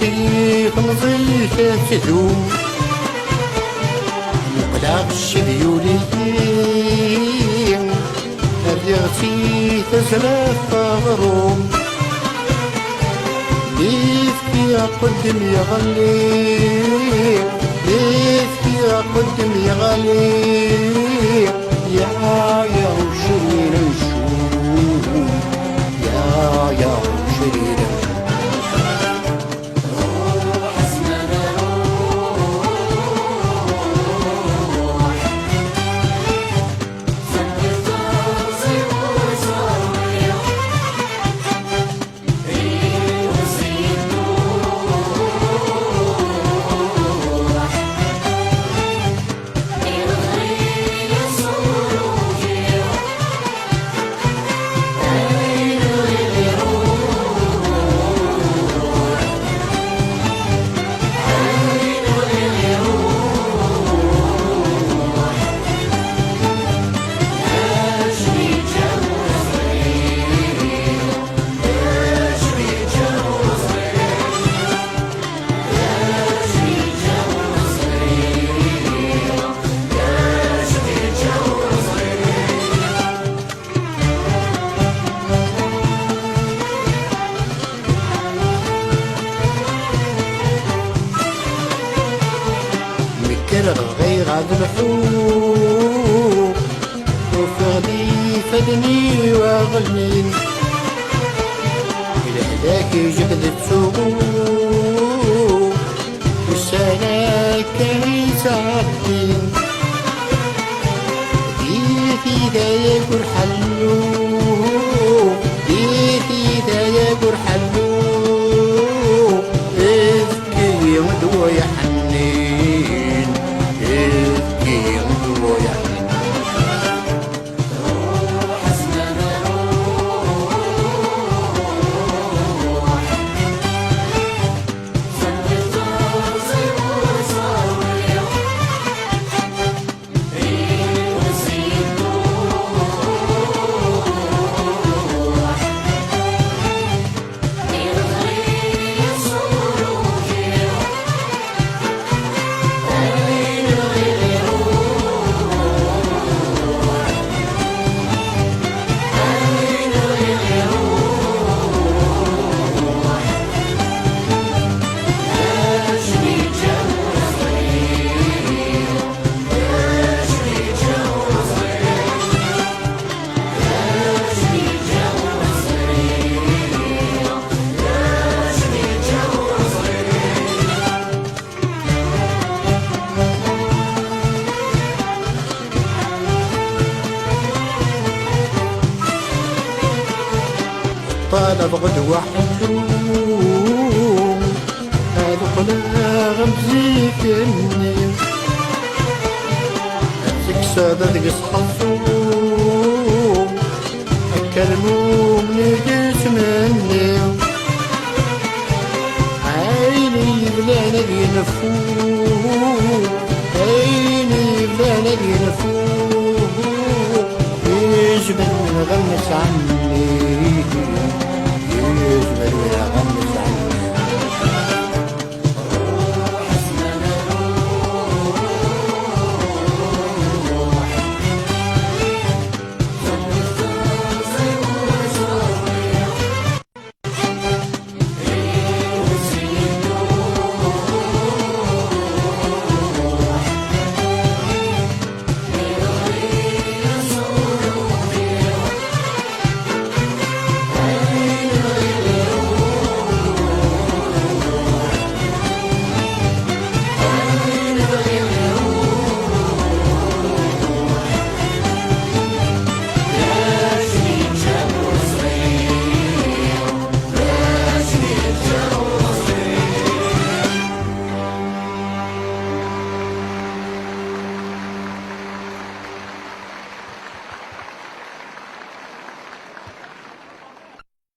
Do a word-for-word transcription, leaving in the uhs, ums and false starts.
Temẓi-k ad tdum. Muqleɣ cced yuli-yi, rriɣ-tt i tezlaft aɣrum. Mi fkiɣ aqeddem yeɣli, mi fkiɣ aqeddem yeɣli, ya, ya, ucrir amcum, ya, ya, ucrir amcum. Nekreɣ bɣiɣ ad lḥuɣ, ufiɣ-d ifadden-iw ɣellin. Lehlak ijbed ttsuɣu, ussan akka i ttɛeddin. Di tida-yag ur ḥellu, di tida-yag ur ḥellu, efk-iyi-d wa iḥennin, efk-iyi-d wa iḥennin. Ṭalbeɣ-d waḥelu, ad qqleɣ am zik-nni. Ad tekseḍ deg-s xeṣṣum, akka lmum n igesmen-nni. Ayen yeblan ad yenfu, ayen yeblan ad yenfu, ijbed ɣer nesɛa-nni.